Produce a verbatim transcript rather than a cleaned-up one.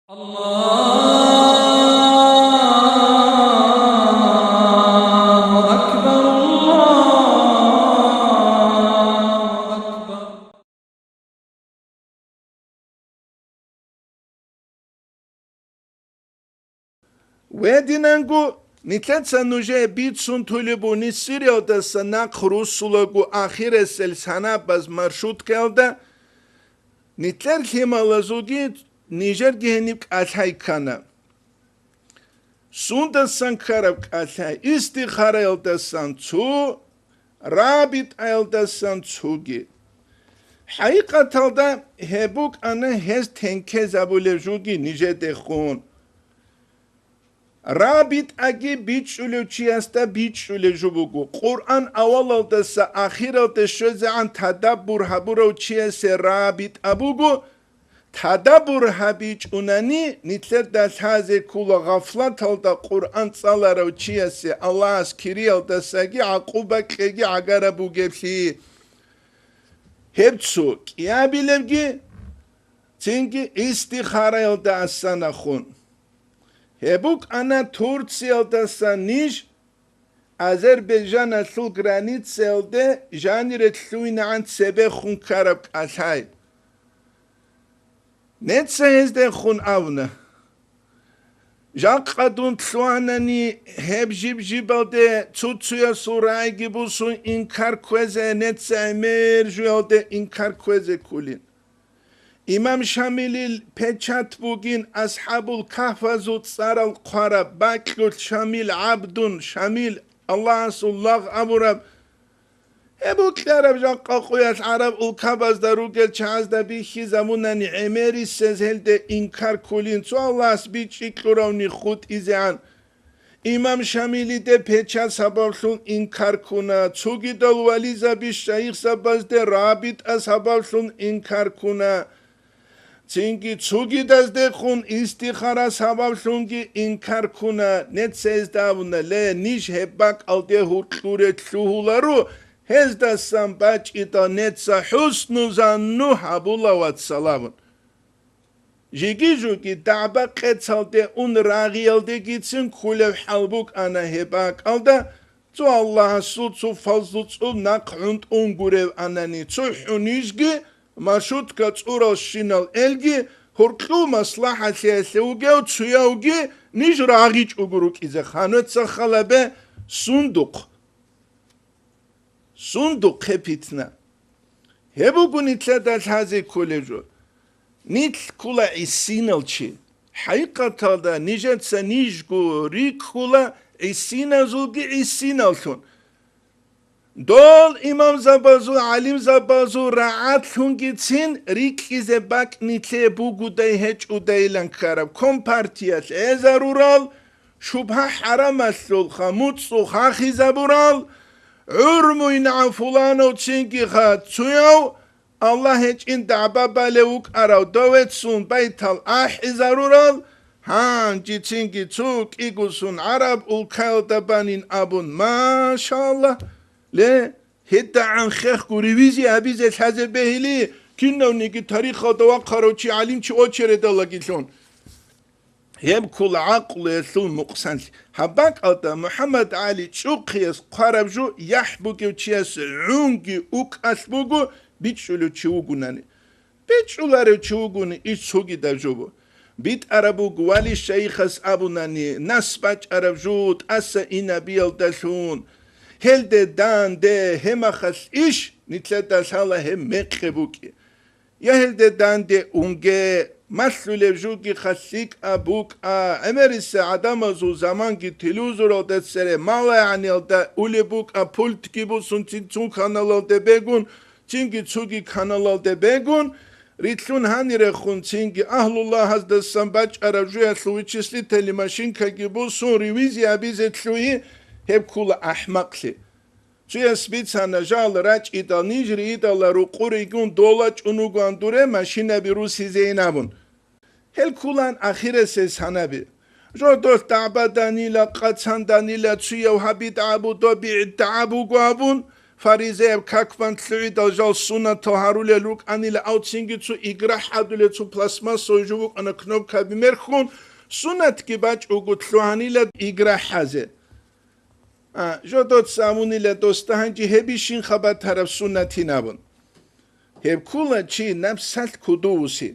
الله أكبر، الله أكبر. Гьединанго нилъеца нужее бицун тулеб буни Сириялдаса нахъ руссулаго ахирасел санабаз маршруткаялда, нилъер лъималазулги нижерги гьениб кӀалъай ккана. Сундасан ккараб кӀалъай? Истихараялдасан цо, рабитӀаялдасан цоги. ХӀакъикъаталда гьеб букӀана гьез тенкезабулеб жуги нижедехун. РабитӀаги бичӀчӀулев чиясда бичӀчӀулеб жо буго. Къуръан авалалдаса ахиралде щвезегӀан тадаббур гьабурав чиясе рабитӀа буго. Тадаббур гьабичӀунани, нилъеда лъазе ккола гъафлаталда Къуръан цӀаларав чиясе Аллагьас кириялдасаги гӀакъуба кьеги гӀагараб бугеблъи. Гьеб цо кӀиабилебги, цинги истихараялда ассанахун. Гьеб букӀана Турциялдаса ниж Азербайджаналъул границаялде жанире лъугьинегӀан цебехун ккараб кӀалъай. Неца гьездехун абуна: «Жакъа дун лъугьанани гьеб жиб-жибалде цуцуясул рагӀиги бусун инкар кквезе, неца гӀемер жуялде инкар кквезе ккулин». Имам Шамилил печат бугин, АсхӀабул Кагьфазул цӀарал хъвараб, бакьулъ Шамил ГӀабдун, Шамил Аллагьасул лагъ абураб. Гьеб букӀараб жакъа къуялъ гӀараб улкабазда ругел чагӀазда бихьизабунани гӀемерисез гьелде инкар ккулин, цо Аллагьас бичӀчӀи кьуравни хутӀизегӀан. Имам Шамилиде печат сабаблъун инкар ккуна, цогидал вализаби шайихзабазде рабитӀа сабаблъун инкар ккуна. Цинги цогидаздехун истихара сабаблъунги инкар ккуна. Неца гьезда абуна: «Ле, ниж гьеб бакӀалде гьуркьуре лъугьуларо, гьездасан бачӀидал неца хӀусну занну гьабула, вацал», – абун. Жиги-жуги дагӀба-къецалде ун рагъиялдегицин кколеб хӀал букӀана гьеб бакӀалда, цо Аллагьасул цо фазлу цӀул нахъ гӀунтӀун гурев анани, цо хӀунижги, маршрутка цӀуралщинал элги, гьуркьул маслахӀалъиялъе вугев цуявги ниж рагъичӀого рукӀизе ханвеца халабе сундухъ. Сундухъе питна. Гьеб буго нилъеда лъазе кколеб жо. Нилъ ккола гӀисинал чи. ХӀакъикъаталда нижеца нижго рикӀкӀула гӀисиназулги гӀисиналлъун. Дол имамзабазул, гӀалимзабазул рагӀатлъунгицин рикӀкӀизе бакӀ нилъее бугодай гьечӀодайилан ккараб, компартиялъ гӀезарурал, шубгьа-хӀарамалъулха муцӀцӀу хахизабурал, гӀурмуйнагӀан фулановцингиха цуяв, Аллагь гьечӀин дагӀба балев вукӀарав довецун байтал ахӀизарурал, гьанжецинги цо кӀигусун гӀараб улкаялда банин абун, машаллагь, ле, гьедагӀан хехго ревизия гьабизе лъазе бегьили, кинавниги тарихалда вахъарав чи гӀалимчи очередаллаги лъун. Гьеб ккола гӀакълуялъул мукъсанлъи. Гьаб бакӀалда МухӀаммад ГӀали ЧӀухъияс хъвараб жо, яхӀ бугев чияс гӀунги укӀалъ буго, бичӀчӀулев чи вугунани. БичӀчӀуларев чи вугони, иш цогидаб жо бу. БитӀараб буго, вали шайихас абунани, нас бачӀараб жо тӀаса инабиялдалъун. Гьелде данде гьемахалъ иш нилъеда лъала гьеб мекъи букӀи. Я гьелде данде унге, малъулеб жугиха лъикӀа букӀа, гӀемериса гӀадамазул заманги телевизоралда цере малаягӀниялда улеб букӀа, пультги бусун цин цун каналалде бегун, цинги цуги каналалде бегун, рилълъун гьанирехун цинги агьлуллагьаздасан бачӀараб жуялъул вычислительный машинкаги бусун ревизия абизе лъугьи, гьеб ккула ахӀмакълъи. Цуяс бицана жал рачӀидал ниж риидала рукъу ригун дола чӀун вугоан дуре машинаби русизейин абун. Гьел ккулан ахирасез гьанаби. Жодолъ дагӀбаданила, къацанданила цуяв гьабидагӀабу добигӀидагӀаб буго абун, фаризаяб какбан лъугӀидал жал суннатал гьарулел рукӀанила, ав цинги цо игра хӀадулел цо пластмассовый жо букӀана, кнопкаби мерхун, суннатги бачӀуго лъугьанила игра хӀазе. А, жо доца абунила досда гьанже гьебищин хабатараб суннатин абун. Гьеб ккула чи напсалъ кудувуси.